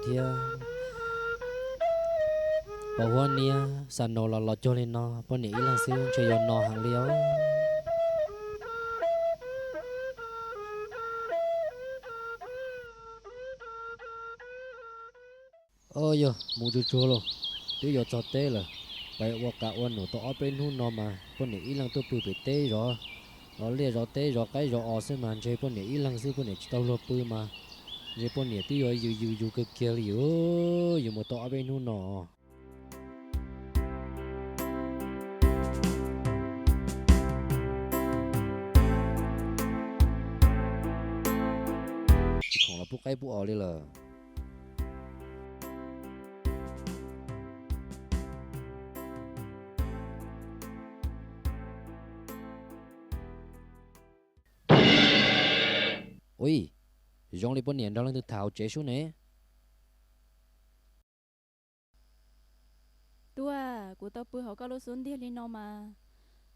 thiab. Pos huab niab xa no los los cuag li no, poj niam ib leeg xwb ntshe yuav no heev li os. Yog mus tsuag tsuag lauj, twb yuav txog teb lawm, pais ua qas ua num tau ob peb hnub no mas poj niam ib leeg tuaj pw pem teb zov, zov liaj zov teb zov qaib zov os xwb mas ntshe poj niam ib leeg xwb poj niam tsis tau luag pw mas ntshe poj niam twb yuav yws yws yus kawg kiag li, yus mus tau ob peb hnub no. Tsis khoom los pub qaib pub os li lawm. Ui, zoo li poj niam nrog leej twg tham hauv tsev sub ne. Tuaj, kuv tau pw hauv koj lub xub ntiag li no mas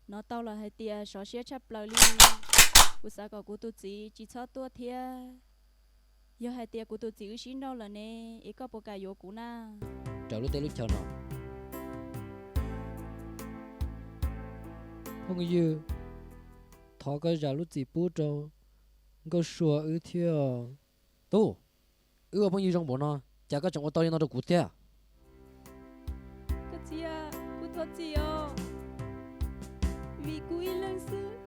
hnov tau lawm hais tias sov siab tshaj plaws li. Kuv xav kom kuv tus txiv tsis txhob tuaj thiab. Yog hais tias kuv tus txiv wb sib nrauj lawm ne, es koj puas kam yuav kuv na? Raws lub teb lub chaw no. Phooj ywg, thov koj zam lub txim pub rau Nkauj Sua wb thiab. Tub, wb ua phooj ywg zoo npaum no, cas koj tseem ua tau li no rau kuv thiab? Koj txiv, kuv thov txim